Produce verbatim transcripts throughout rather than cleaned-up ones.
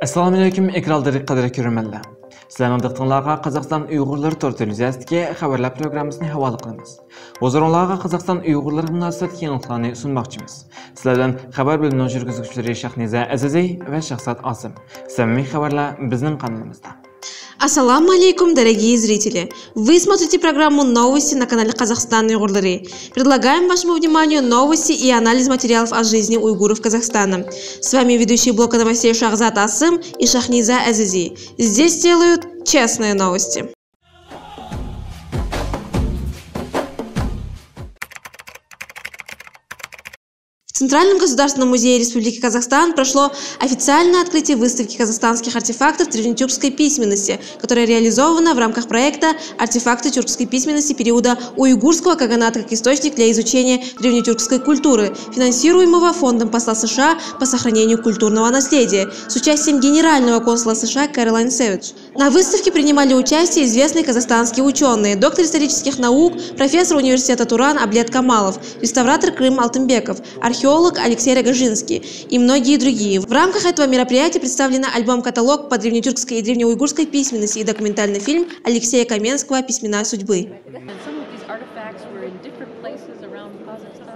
ئەسسالامۇئەلەيكۇم، ئېكرانلىرى قەدىرلىك كۆرۈرمەنلەر. سىلەرنىڭ دىققىتىڭلارغا قازاقىستان ئۇيغۇرلىرى تور تېلېۋىزىيەسىدىكى خەۋەرلەر پروگراممىسىنى ھاۋالە قىلىمىز. ھۇزۇرۇڭلارغا قازاقىستان ئۇيغۇرلىرىغا مۇناسىۋەتلىك يېڭىلىقلارنى سۇنماقچىمىز. سىلەر بىلەن خەۋەر بۆلۈمىنىڭ يۈرگۈزگۈچىلىرى شاھنىزە ئەزىزى ۋە شاھزات ئاسىم. سەمىمىي خەۋەرلەر بىزنىڭ قانىلىمىزدا. Ассаламу алейкум, дорогие зрители! Вы смотрите программу «Новости» на канале «Казахстан Уйгурлары». Предлагаем вашему вниманию новости и анализ материалов о жизни уйгуров Казахстана. С вами ведущий блока новостей Шахзат Асым и Шахниза Азизи. Здесь делают честные новости. В Центральном государственном музее Республики Казахстан прошло официальное открытие выставки казахстанских артефактов древнетюркской письменности, которая реализована в рамках проекта «Артефакты тюркской письменности периода уйгурского каганата как источник для изучения древнетюркской культуры», финансируемого Фондом посла С Ш А по сохранению культурного наследия, с участием генерального консула С Ш А Кэролайн Сэвидж. На выставке принимали участие известные казахстанские учёные, доктор исторических наук, профессор университета Туран Аблет Камалов, реставратор Крым Алтынбеков, археолог Алексей Рогожинский и многие другие. В рамках этого мероприятия представлены альбом-каталог по древнетюркской и древнеуйгурской письменности и документальный фильм Алексея Каменского «Письмена судьбы».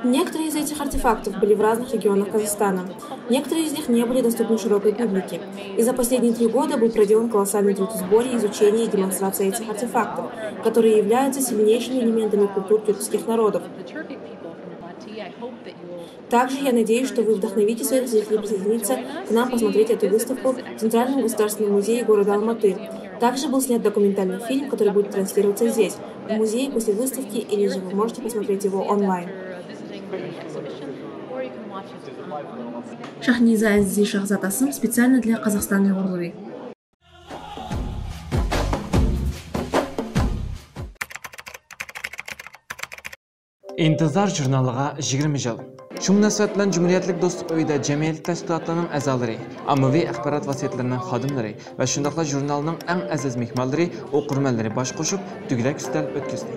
Некоторые из этих артефактов были в разных регионах Казахстана. Некоторые из них не были доступны широкой публике. И за последние три года был проделан колоссальный труд в сборе, изучении и демонстрации этих артефактов, которые являются сильнейшими элементами культур тюркских народов. Также я надеюсь, что вы вдохновите своих зрителей присоединиться к нам посмотреть эту выставку в Центральном государственном музее города Алматы. Также был снят документальный фильм, который будет транслироваться здесь, в музее после выставки, или же вы можете посмотреть его онлайн. Шахниза Азизи, Шахзат Асым, специально для Казахстан Уйгурлары. ئىنتىزار ژۇرنالىغا يىگىرمە يىل. شۇ مۇناسىۋەت بىلەن جۇمھۇرىيەتلىك دوستلۇق ئۆيىدە جەمئىيەتلىك تەشكىلاتلارنىڭ ئەزالىرى، ئاممىۋى ئاخبارات ۋاسىتىلىرىنىڭ خادىملىرى ۋە شۇنداقلا ژۇرنالنىڭ ئەڭ ئەزىز مېھمانلىرى، ئوقۇرمەنلىرى باش قوشۇپ، دۈگىلەك ئۈستەل ئۆتكۈزدى.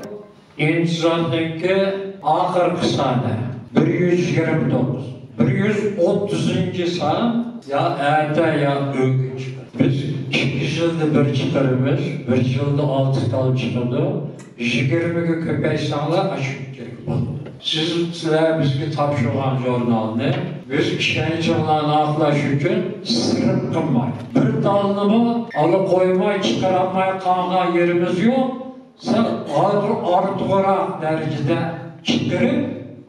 ئىنتىزارنىڭكى ئاخىرقى سانى بىر يۈز يىگىرمە توققۇز، بىر يۈز ئوتتۇزىنچى سان يا ئەتە يا ئۆگۈن چىقىدۇ. بىز ئىككى يىلدا بىر چىقىرىمىز، بىر يىلدا ئالتە تال چىقىدۇ. يىگىرمىگە كۆپەيتسەڭلار، ئاشۇنچىلىك بولىدۇ. سىز، سىلەر بىزگە تاپشۇرغان ژۇرنالنى بىز ئىشەنچىڭلارنى ئاقلاش ئۈچۈن سىرپ قىلماي، بىر تالنىمۇ ئالا قويماي، چىقىرالماي قالغان يېرىمىز يوق. سەل ئار-، ئارتۇقراق دەرىجىدە چىقىرىپ،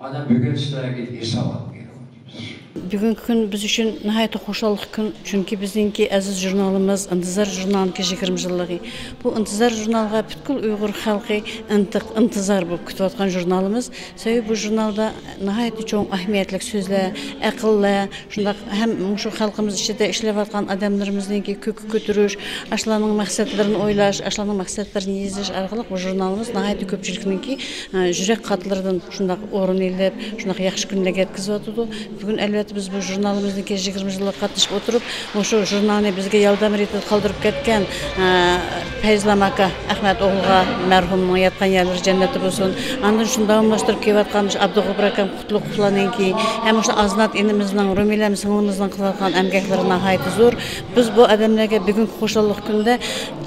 ئانا بۈگۈن سىلەرگە ھېسابات بېرىۋاتىمىز. بۈگۈنكى كۈن بىز ئۈچۈن ناھايىتى خۇشاللىق كۈن، چۈنكى بىزنىڭكى ئەزىز ژۇرنالىمىز ئىنتىزار ژۇرنالىنىڭكى يىگىرمە يىللىقى. بۇ ئىنتىزار ژۇرنالغا پۈتكۈل ئۇيغۇر خەلقى ئىنتىق، ئىنتىزار بولۇپ كۈتۈۋاتقان ژۇرنالىمىز. سەۋەبى بۇ ژۇرنالدا ناھايىتى چوڭ ئەھمىيەتلىك سۆزلەر، ئەقىللەر، شۇنداق ھەم مۇشۇ خەلقىمىز ئىچىدە ئىشلەۋاتقان ئادەملىرىمىزنىڭكى كۆككە كۆتۈرۈش، ئاشۇلارنىڭ مەقسەتلىرىنى ئويلاش، ئاشۇلارنىڭ مەقسەتلىرىنى يېزىش ئارقىلىق بۇ ژۇرنالىمىز ناھايىتى كۆپچىلىكنىڭكى، ئە، يۈرەك قاتلىرىدىن شۇنداق ئورۇن ئېلىپ، شۇنداق ياخشى كۈنلەرگە يەتكۈزۈۋاتىدۇ. بۈگۈن ئەلۋەتتە بىز بۇ ژۇرنالىمىزنىڭكى يىگىرمە يىللىقىغا قاتنىشىپ ئولتۇرۇپ، مۇشۇ ژۇرنالنى بىزگە يالدام رېتىدە قالدۇرۇپ كەتكەن، ئە، پەيزىلام ئاكا، ئەخمەت ئوغلىغا، مەرھۇمنىڭ ياتقان يەرلىرى جەننەتتە بولسۇن. ئاندىن شۇ داۋاملاشتۇرۇپ كېلىۋاتقان مۇشۇ ئابدۇغوپۇر ئاكام قۇتلۇقلارنىڭكى، ھەم مۇشۇ ئازنات ئىنىمىزنىڭ، رۇمىلەم سىڭلىمىزنىڭ قىلىۋاتقان ئەمگەكلىرى ناھايىتى زور. بىز بۇ ئادەملەرگە بۈگۈنكى خۇشاللىق كۈندە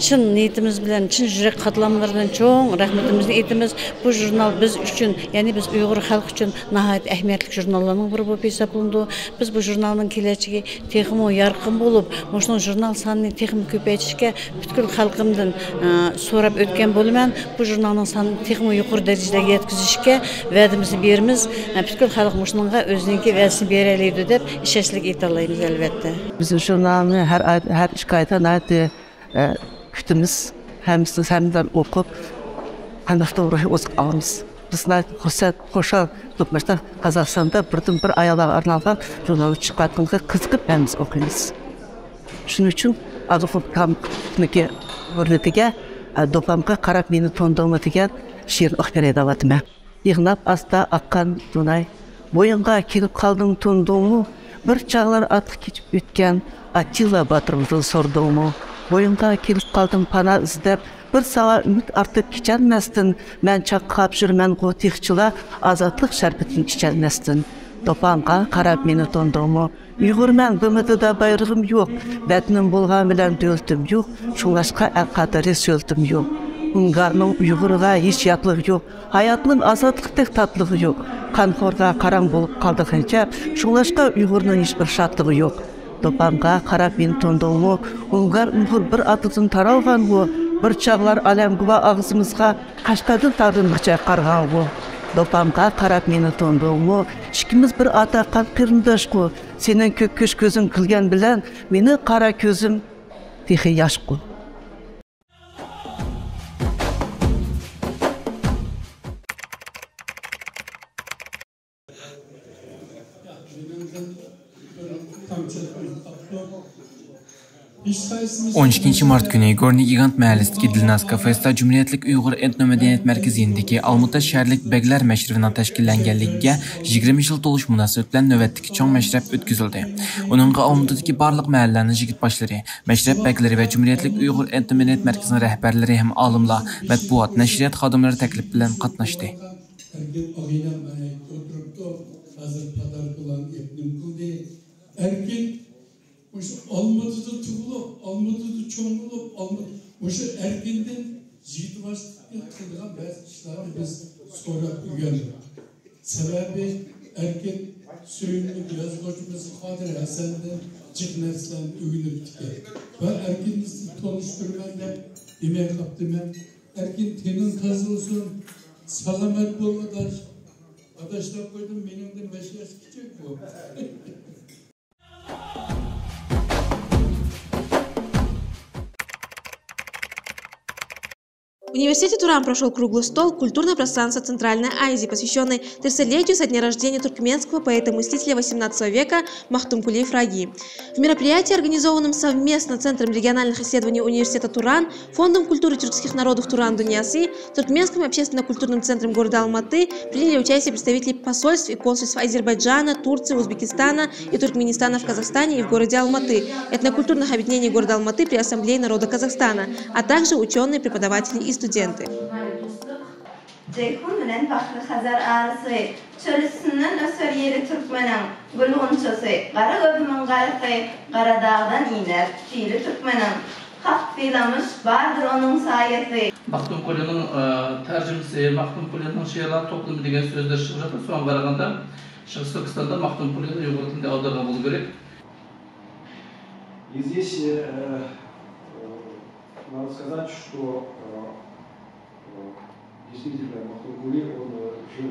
چىن نىيىتىمىز بىلەن، چىن يۈرەك قاتلاملىرىدىن چوڭ رەھمىتىمىزنى ئېيتىمىز. بۇ ژۇرنال بىز ئۈچۈن، يەنى بىز ئۇيغۇر خەلقى ئۈچۈن ناھايىتى ئەھمىيەتلىك ژۇرناللارنىڭ بىرى بولۇپ ھېسابلىنىدۇ. بىز بۇ ژۇرنالنىڭ كېلەچىكى تېخىمۇ يارقىن بولۇپ، مۇشۇنىڭ ژۇرنال سانىنى تېخىمۇ كۆپەيتىشكە پۈتكۈل خەلقىمدىن، ئە، سوراپ ئۆتكەن بولىمەن. بۇ ژۇرنالنىڭ سانىنى تېخىمۇ يۇقىرى دەرىجىلەرگە يەتكۈزۈشكە ۋەدىمىزنى بېرىمىز. ئە، پۈتكۈل خەلق مۇشۇنىڭغا ئۆزىنىڭكى ۋەدىسىنى بېرەلەيدۇ دەپ ئىشەنچلىك ئېيتالايمىز، ئەلۋەتتە. بىز ژۇرنالنى ھەر ئاي، ھەر ئىككى ئايدا ناھايىتى، ئە، كۈتىمىز. ھەممىسى، ھەممىدىن ئوقۇپ، قانداق توغرا ئوزۇق ئالىمىز. بىز ناھايىتى خۇرسەن، خۇشال بولۇپ، مۇشۇنداق قازاقىستاندا بىردىنبىر ئاياللارغا ئارنالغان ژۇرنال چىقىۋاتقىنىغا قىزىقىپ ھەممىمىز ئوقۇيمىز. شۇنىڭ ئۈچۈن ئابدۇغوپۇر ئاكامنىڭكى ھۆرمىتىگە، ئە، دوپپامغا قاراپ مېنى تونۇدۇڭمۇ دېگەن شېئىرنى ئوقۇپ بېرەي دەۋاتىمەن. يىغلاپ ئاستا ئاققان دۇناي، بويۇڭغا كېلىپ قالدىڭ تونۇدۇڭمۇ؟ بىر چاغلار ئاتلىق كېچىپ ئۆتكەن ئاتتىلا باتۇرىمىزدىن سورىدىڭمۇ؟ بويۇڭغا كېلىپ قالدىم پانا ئىزدەپ، بىر ساڭا ئۈمىد ئارتىپ كېچەلمەستىن، مەن چاققاپ يۈرمەنغۇ تېخىچىلا، ئازادلىق شەربىتىنى ئىچەلمەستىن. دوپپاڭغا قاراپ مېنى تونۇدۇڭمۇ؟ ئۇيغۇرمەن، بىمىتىدا بايرىغىم يوق. ۋەتىنىم بولغان بىلەن دۆلىتىم يوق. شۇڭلاشقا ئەل قەدرى سۆلىتىم يوق. ئۇنگارنىڭ ئۇيغۇرىغا ھېچ ياتلىقى يوق. ھاياتنىڭ ئازادلىقتەك تاتلىقى يوق. قانخورغا قاراڭ بولۇپ قالدى غەنچە. شۇڭلاشقا ئۇيغۇرنىڭ ھېچبىر شادلىقى يوق. دوپپامغا قاراپ مېنى تونۇدۇڭمۇ؟ ئۇنگار ئۇيغۇر بىر ئاتىدىن تارالغانغۇ؟ بىر چاغلار ئالەمگۇۋا ئاغزىمىزغا قەشقەردىن تارىمغىچە قارىغانغۇ؟ دوپپامغا قاراپ مېنى تونۇدۇڭمۇ؟ ئىككىمىز بىر ئاتا قان قېرىنداشقۇ؟ سېنىڭ كۆككۈچ كۆزۈڭ كۈلگەن بىلەن، مېنىڭ قارا كۆزۈم تېخى ياشقۇ. ئون ئىككىنچى مارت كۈنى گورنىي گىگانت مەھەللىسىدىكى دىلناز كافېسىدا جۇمھۇرىيەتلىك ئۇيغۇر ئېتنو مەدەنىيەت مەركىزى يېنىدىكى ئالمۇتاش شەھەرلىك بەگلەر مەشرىپىنىڭ تەشكىللەنگەنلىكىگە يىگىرمە يىل تولۇش مۇناسىۋىتى بىلەن نۆۋەتتىكى چوڭ مەشرەپ ئۆتكۈزۈلدى. ئۇنىڭغا ئالمۇتىدىكى بارلىق مەھەللىلەرنىڭ يىگىت باشلىرى، مەشرەپ بەگلىرى ۋە جۇمھۇرىيەتلىك ئۇيغۇر ئېتنو مەدەنىيەت مەركىزىنىڭ رەھبەرلىرى ھەم ئالىملار، مەتبۇئات، نەشرىيات خادىملىرى تەكلىپ بىلەن قاتناشتى. ئەركىن ئاغىنەم مانا ئولتۇرۇپتۇ، ھازىر پاداركىلارنى ئېپنىم قىلدى. ئەركىن مۇشۇ ئالمۇتىدا تۇغۇلۇپ، ئالمۇتىدا چوڭ بولۇپ، ئالمۇت-، مۇشۇ ئەركىندىن يىگىت باشلىققا قىلىدىغان بەزى ئىشلارنى بىز سوراپ ئۆگەندۇق. سەۋەبى، ئەركىن سۆيۈملۈك يازغۇچىمىز قادىر ھەسەندىن جىق نەرسىلەرنى ئۆگىنىپتىكەن. ۋە ئەركىننى سىزگە تونۇشتۇرىمەن دەپ دېمەي قاپتىمەن. ئەركىن، تېنىڭ تازا بولسۇن. سالامەت بول، ئاداش. ئاداش دەپ قويدۇم، مېنىڭدىن بەش ياش كىچىك بۇ. В университете Туран прошёл круглый стол «Культурное пространство Центральной Азии», посвящённый трёхсотлетию со дня рождения туркменского поэта-мыслителя восемнадцатого века Махтумкули Фраги. В мероприятии, организованном совместно Центром региональных исследований Университета Туран, Фондом культуры тюркских народов «Туран дуньясы», Туркменским общественно-культурным центром города Алматы, приняли участие представители посольств и консульств Азербайджана, Турции, Узбекистана и Туркменистана в Казахстане и в городе Алматы, этнокультурных объединений города Алматы при Ассамблее народа Казахстана, а также учёные, преподаватели и студенты. جەيھۇن بىلەن باھرى خەزەر ئارىسى، چۆرىسىنىڭ ئۆسەر يېرى تۈركمەننىڭ، گۈل غۇنچىسى، قارا ئۆرمىنىڭ غارىسى، قارا داغدىن ئىنەر پېئىلى تۈركمەننىڭ، خاق پېئىلمىش باردۇر ئۇنىڭ سايىسى. ماختۇمقۇلىنىڭ، ئە، تەرجىمىسى، ماختۇمقۇلىنىڭ شېئىرلار توپلىمى دېگەن سۆزلەر شىغىرىدىن سوڭا قارىغاندا، شەرقىي تۈركىستاندا ماختۇمقۇلىنى ئۇيغۇر تىلىدا ئاۋدارغان بولۇش كېرەك. Здесь, э, э, надо сказать, что, э, э, действительно, Махтумкули, он, э, жил.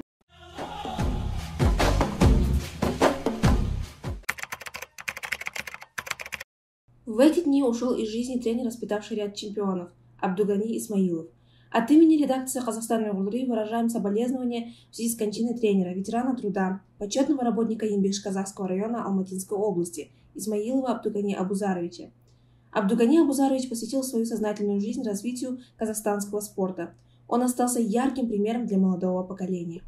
В эти дни ушёл из жизни тренер, воспитавший ряд чемпионов, Абдугани Исмаилов. От имени редакции «Казахстан уйгурлары» выражаем соболезнования в связи с кончиной тренера, ветерана труда, почётного работника Ембекши-Казахского района Алматинской области Исмаилова Абдугани Абузаровича. Абдугани Абузарович посвятил свою сознательную жизнь развитию казахстанского спорта. Он остался ярким примером для молодого поколения.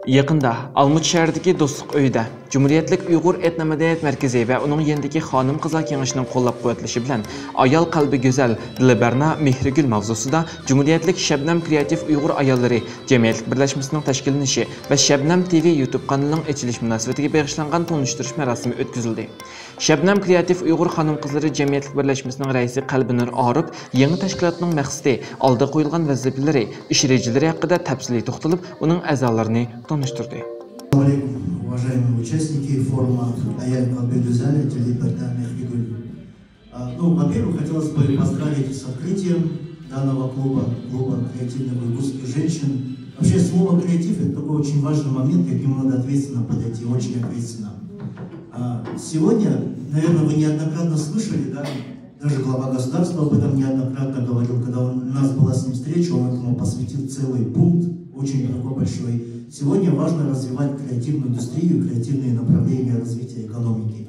يېقىندا ئالمۇت شەھىرىدىكى دوستلۇق ئۆيىدە جۇمھۇرىيەتلىك ئۇيغۇر ئېتنو مەدەنىيەت مەركىزى ۋە ئۇنىڭ يېنىدىكى خانىم-قىزلار كېڭىشىنىڭ قوللاپ-قۇۋۋەتلىشى بىلەن ئايال قەلبى گۈزەل دىلبەرنا مېھرىگۈل ماۋزۇسىدا جۇمھۇرىيەتلىك شەبنەم كرېئاتىپ ئۇيغۇر ئاياللىرى جەمئىيەتلىك بىرلەشمىسىنىڭ تەشكىللىنىشى ۋە شەبنەم تىۋى يۇتۇب قانىلىنىڭ ئېچىلىش مۇناسىۋىتىگە بېغىشلانغان تونۇشتۇرۇش مەراسىمى ئۆتكۈزۈلدى. شەبنەم كرېئاتىپ ئۇيغۇر خانىم-قىزلىرى جەمئىيەتلىك بىرلەشمىسىنىڭ رەئىسى قەلبىنۇر ئارىپ يېڭى تەشكىلاتنىڭ مەقسىتى، ئالدىغا قويۇلغان ۋەزىپىلىرى، ئىش رېجىلىرى ھەققىدە تەپسىلىي توختىلىپ، ئۇنىڭ ئەزالىرىنى تونۇشتۇردى. السلام عليكم، уважаемые участники форума «Аяль калби гюзели тили берда мехригюль». А, ну, во-первых, хотелось бы поздравить с открытием данного клуба, клуба креативных уйгурских женщин. Вообще, слово «креатив» — это такой очень важный момент, и к нему надо ответственно подойти, очень ответственно. А, сегодня, наверное, вы неоднократно слышали, да, даже глава государства об этом неоднократно говорил, когда у нас была с ним встреча, он этому посвятил целый пункт, очень такой большой. Сегодня важно развивать креативную индустрию, креативные направления развития экономики.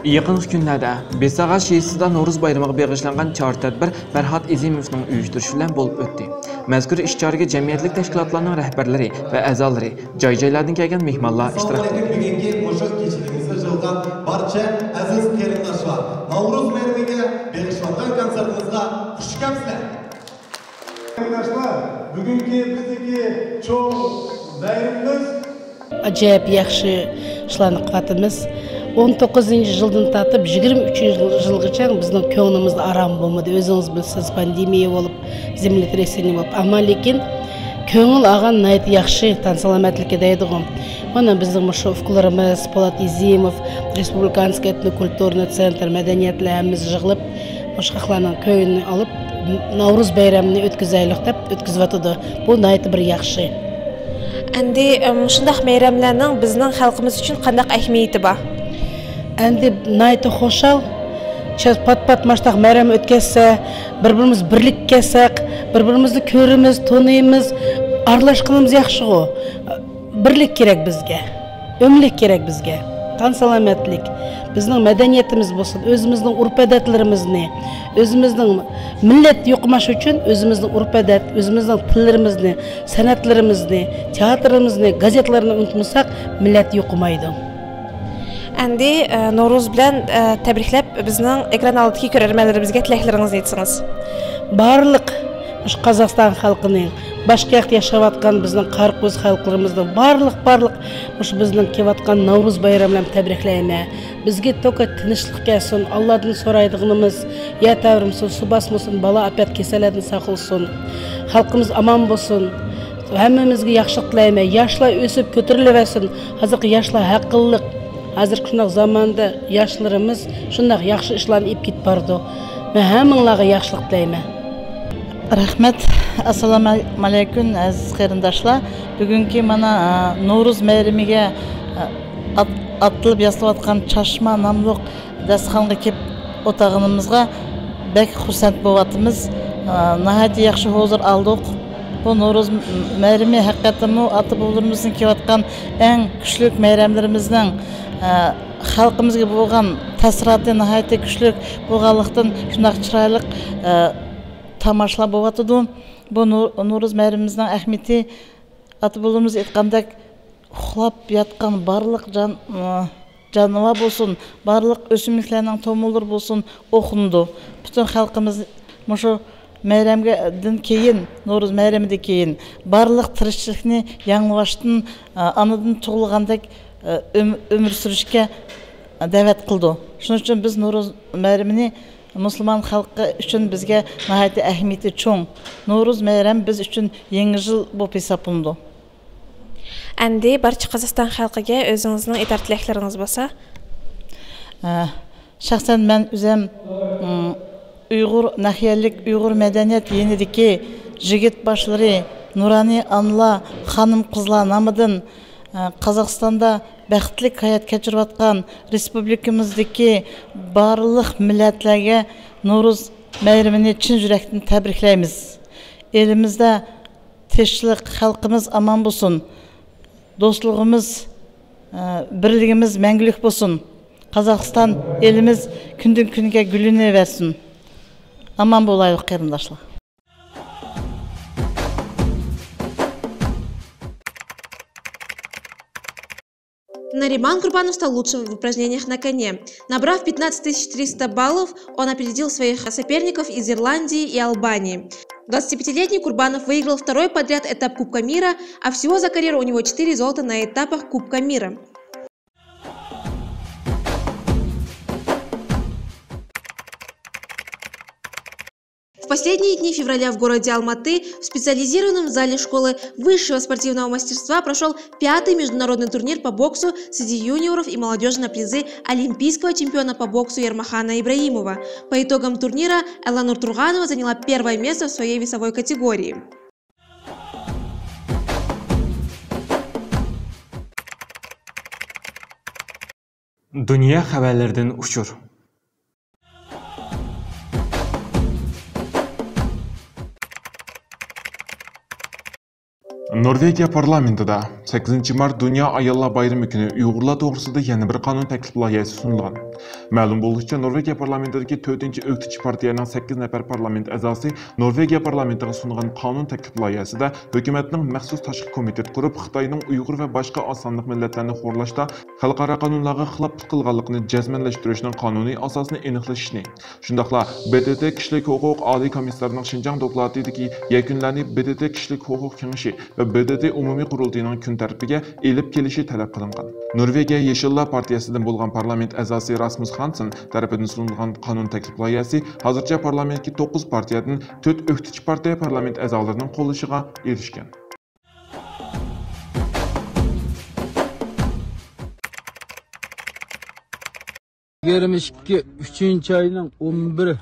يېقىنقى كۈنلەردە بېساغاچ يېزىسىدا نورۇز بايرىمىغا بېغىشلانغان چارە تەدبىر پەرھات ئېزىموۋنىڭ ئۇيۇشتۇرۇشى بىلەن بولۇپ ئۆتتى. مەزكۇر ئىش چارىگە جەمئىيەتلىك تەشكىلاتلارنىڭ رەھبەرلىرى ۋە ئەزالىرى، جاي-جايلاردىن كەلگەن مېھمانلار ئىشتىراك قىلدى. بۈگۈنكى مۇشۇ كېچىلىكىمىزنى بولغان بارچە ئەزىز قېرىنداشلار، ناۋرۇز مەيرىمىگە بېغىشلانغان كونسېرتىمىزغا خۇش كەپسىلەر! قېرىنداشلار، بۈگۈنكى بىزدىكى چوڭ مەيرىمىمىز ئاجايىپ ياخشى ئىشلارنى قىلىۋاتىمىز. ئون توققۇزىنچى يىلدىن تارتىپ يىگىرمە ئۈچىنچى يىلغىچە بىزنىڭ كۆڭلىمىزدە ئارام بولمىدى. ئۆزىڭىز بىلىسىز، پاندېمىيە بولۇپ، زېمليەترېسېنىيە بولۇپ، ئەمما لېكىن كۆڭۈل ئالغان ناھايىتى ياخشى، تەن سالامەتلىككە دەيدىغۇ. مانا بىزنىڭ مۇشۇ ئۇكىلىرىمىز پولات ئېزىموف، رېسپۇبلىكانسكىي ئېتنو كۇلتۇرنىي تسېنتر، مەدەنىيەتلەر ھەممىمىز يىغىلىپ، مۇشۇ خەقلەرنىڭ كۆڭلىنى ئالىپ، ناۋرۇز بايرىمىنى ئۆتكۈزەيلۇق دەپ ئۆتكۈزۈۋاتىدۇ. بۇ ناھايىتى بىر ياخشى. ئەمدى، ئە، مۇشۇنداق مەيرەملەرنىڭ بىزنىڭ خەلقىمىز ئۈچۈن قانداق ئەھمىيىتى بار؟ ئەمدى ناھايىتى خۇشال. شۇ پات-پات مۇشۇنداق مەيرەم ئۆتكەزسە، بىر-بىرىمىز بىرلىككە كەلسەك، بىر-بىرىمىزنى كۆرىمىز، تونۇيمىز، ئارىلاشقىنىمىز ياخشىغۇ. بىرلىك كېرەك بىزگە. ئۆملۈك كېرەك بىزگە. تەن سالامەتلىك. بىزنىڭ مەدەنىيىتىمىز بولسۇن، ئۆزىمىزنىڭ ئۇرپ-ئادەتلىرىمىزنى، ئۆزىمىزنىڭ مىللەت يوقىماش ئۈچۈن ئۆزىمىزنىڭ ئۇرپ-ئادەت، ئۆزىمىزنىڭ تىللىرىمىزنى، سەنئەتلىرىمىزنى، تىياتىرىمىزنى، گازېتلارنى ئۇنتۇمىساق، مىللەت يوقىمايدۇ. ئەمدى، ئە، نورۇز بىلەن، ئە، تەبرىكلەپ، بىزنىڭ ئېكران ئالدىدىكى كۆرەرمەنلىرىمىزگە تىلەكلىرىڭىزنى ئېيتسىڭىز. بارلىق مۇشۇ قازاقىستان خەلقىنىڭ، باشقا ياقتا ياشاۋاتقان بىزنىڭ قاراقوز خەلقلىرىمىزنىڭ بارلىق، بارلىق مۇشۇ بىزنىڭ كېلىۋاتقان ناۋرۇز بايراملىرىنى تەبرىكلەيمەن. بىزگە توكا تىنچلىق كەلسۇن. ئاللادىن سورايدىغىنىمىز، يەر تەۋرىمىسۇن، سۇ باسمىسۇن، بالا ئاپەت كېسەللەردىن ساقلىسۇن. خەلقىمىز ئامان بولسۇن. ھەممىمىزگە ياخشىلىق تىلەيمەن. ياشلار ئۆسۈپ كۆتۈرۈلۈۋەرسۇن. ھازىرقى ياشلار ھەقىقلىق. ھازىرقى شۇنداق زاماندا ياشلىرىمىز شۇنداق ياخشى ئىشلارنى ئېلىپ كېتىپ بارىدۇ. مەن ھەممىڭلارغا ياخشىلىق تىلەيمەن. رەھمەت. ئەسسالامۇ ئەلەيكۇم، ئەزىز قېرىنداشلار. بۈگۈنكى مانا، ئە، نورۇز مەيرىمىگە، ئە، ئات-، ئاتىلىپ ياسىلىۋاتقان چاشما ناملىق داستىخانغا كېلىپ ئولتۇرغىنىمىزغا بەك خۇرسەن بولۇۋاتىمىز. ئە، ناھايىتى ياخشى ھۇزۇر ئالدۇق. بۇ نورۇز م-، مەيرىمى ھەقىقەتەنمۇ ئاتا-بوۋىلىرىمىزدىن كېلىۋاتقان ئەڭ كۈچلۈك مەيرەملىرىمىزنىڭ، ئە، خەلقىمىزگە بولغان تەسىراتى ناھايىتى كۈچلۈك بولغانلىقتىن، شۇنداق چىرايلىق، ئە، تاماشىلار بولۇۋاتىدۇ. بۇ نۇ-، نورۇز مەيرىمىمىزنىڭ ئەھمىيىتى، ئاتا-بوۋىلىرىمىز ئېيتقاندەك، ئۇخلاپ ياتقان بارلىق جان-، ئە، جانىۋار بولسۇن، بارلىق ئۆسۈملۈكلەرنىڭ تومۇرلىرى بولسۇن، ئوخۇنىدۇ. پۈتۈن خەلقىمىز مۇشۇ مەيرەمگە، دىن كېيىن، نورۇز مەيرىمىدىن كېيىن بارلىق تىرىكچىلىكنى ياڭلىۋاشتىن، ئانىدىن تۇغۇلغاندەك، ئۆم-، ئۆمۈر سۈرۈشكە دەۋەت قىلىدۇ. شۇنىڭ ئۈچۈن بىز نورۇز مەيرىمىنى مۇسۇلمان خەلقى ئۈچۈن بىزگە ناھايىتى ئەھمىيىتى چوڭ. نورۇز مەيرەم بىز ئۈچۈن يېڭى يىل بولۇپ ھېسابلىنىدۇ. ئەمدى بارچە قازاقىستان خەلقىگە ئۆزىڭىزنىڭ ئېيتار تىلەكلىرىڭىز بولسا؟ ئە، شەخسەن مەن ئۆزۈم، ئۇم، ئۇيغۇر، نەخيەللىك ئۇيغۇر مەدەنىيەت يېنىدىكى يىگىت باشلىرى، نۇرانىي ئانىلار، خانىم-قىزلار نامىدىن، ئە، قازاقىستاندا بەختلىك ھايات كەچۈرۈۋاتقان رېسپۇبلىكىمىزدىكى بارلىق مىللەتلەرگە نورۇز مەيرىمىنى چىن يۈرەكتىن تەبرىكلەيمىز. ئېلىمىزدە تىنچلىق، خەلقىمىز ئامان بولسۇن. دوستلۇقىمىز، ئە، بىرلىكىمىز مەڭگۈلۈك بولسۇن. قازاقىستان ئېلىمىز كۈندىن-كۈنگە گۈللىنىۋەرسۇن. ئامان بولايلۇق، قېرىنداشلار. Нариман Курбанов стал лучшим в упражнениях на коне. Набрав пятнадцать тысяч триста баллов, он опередил своих соперников из Ирландии и Албании. Двадцатипятилетний Курбанов выиграл второй подряд этап Кубка мира, а всего за карьеру у него четыре золота на этапах Кубка мира. В последние дни февраля в городе Алматы в специализированном зале школы высшего спортивного мастерства прошёл пятый международный турнир по боксу среди юниоров и молодёжи на призы олимпийского чемпиона по боксу Ермахана Ибраимова. По итогам турнира Элла Нуртурганова заняла первое место в своей весовой категории. دۇنيا خەۋەرلىرىدىن ئۇچۇر. نورۋېگىيە پارلامېنتىدا سەككىزىنچى مارت دۇنيا ئاياللار بايرىمى كۈنى ئۇيغۇرلار توغرىسىدا يەنە بىر قانۇن تەكلىپ لايىھەسى سۇنۇلغان. مەلۇم بولۇشىچە، نورۋېگىيە پارلامېنتىدىكى تۆتىنچى ئۆكتىچى پارتىيەنىڭ سەككىز نەپەر پارلامېنت ئەزاسى نورۋېگىيە پارلامېنتىغا سۇنغان قانۇن تەكلىپ لايىھەسىدە ھۆكۈمەتنىڭ مەخسۇس تاشقى كومىتېت قۇرۇپ، خىتاينىڭ ئۇيغۇر ۋە باشقا ئاز سانلىق مىللەتلەرنى خورلاشتا خەلقئارا قانۇنلارغا خىلاپلىق قىلغانلىقىنى جەزمەنلەشتۈرۈشنىڭ قانۇنىي ئاساسىنى ئېنىقلىشىشنى، شۇنداقلا ب د ت كىشىلىك ھوقۇق ئالىي كومىسسارىنىڭ شىنجاڭ دوكلاتىدىكى يەكۈنلەرنى ب د ت كىشىلىك ھوقۇق كېڭىشى ۋە ب د ت ئومۇمىي قۇرۇلتىيىنىڭ كۈن تەرتىپىگە ئېلىپ كېلىشى تەلەپ قىلىنغان. نورۋېگىيە يېشىللار پارتىيەسىدىن بولغان پارلامېنت ئەزاسى راسمۇس خانسېن تەرىپىدىن سۇنۇلغان قانۇن تەكلىپ لايىھەسى ھازىرچە پارلامېنتتىكى توققۇز پارتىيەدىن تۆت ئۆكتىچى پارتىيە پارلامېنت ئەزالىرىنىڭ قوللىشىغا ئېرىشكەن. يىگىرمە ئىككى، ئۈچىنچى ئاينىڭ ئون بىرى.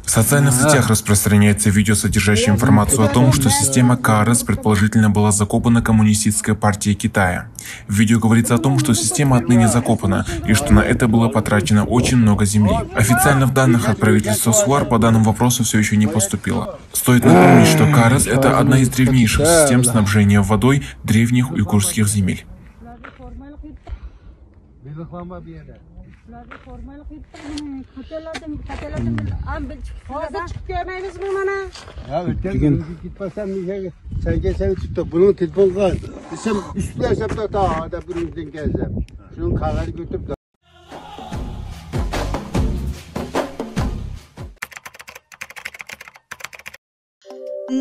В социальных сетях распространяется видео, содержащее информацию о том, что система Карас предположительно была закопана Коммунистической партией Китая. В видео говорится о том, что система отныне закопана и что на это было потрачено очень много земли. Официальных данных от правительства СУАР по данному вопросу все еще не поступило. Стоит напомнить, что Карас — это одна из древнейших систем снабжения водой древних уйгурских земель. بېلىقلانما بۇ يەردە. بۇلارنى كۆرمەيلا قېلىپتۇق، بۇنى قاچانلاردىن، قاچانلاردىن بىل-، ئام بىل چىقىپ، ھازىر چىقىپ كۆرمەيمىزمۇ مانا؟ يا ئۆتكەن بۈگۈن كېتىپ بارسام، نېگە سەنگە سەۋەب تۇتتۇق؟ بۇنىڭ تېلېفونغا دېسەم، ئۈستىدە ھېسابتا تا ئادەم بىر ئۆزىدىن كەلسەم، شۇنىڭ قەغەزى كۆتۈرۈپ.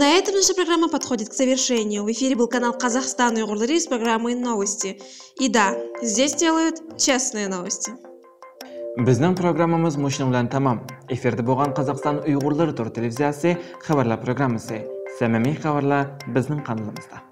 На этом наша программа подходит к завершению. В эфире был канал «Казахстан Уйгурлары» с программой «Новости». И да, здесь делают честные новости. بىزنىڭ پروگراممىمىز مۇشۇنىڭ بىلەن تامام. ئېفىردا بولغان قازاقىستان ئۇيغۇرلىرى تور تېلېۋىزىيەسى خەۋەرلەر پروگراممىسى. سەمىمىي خەۋەرلەر بىزنىڭ قانىلىمىزدا.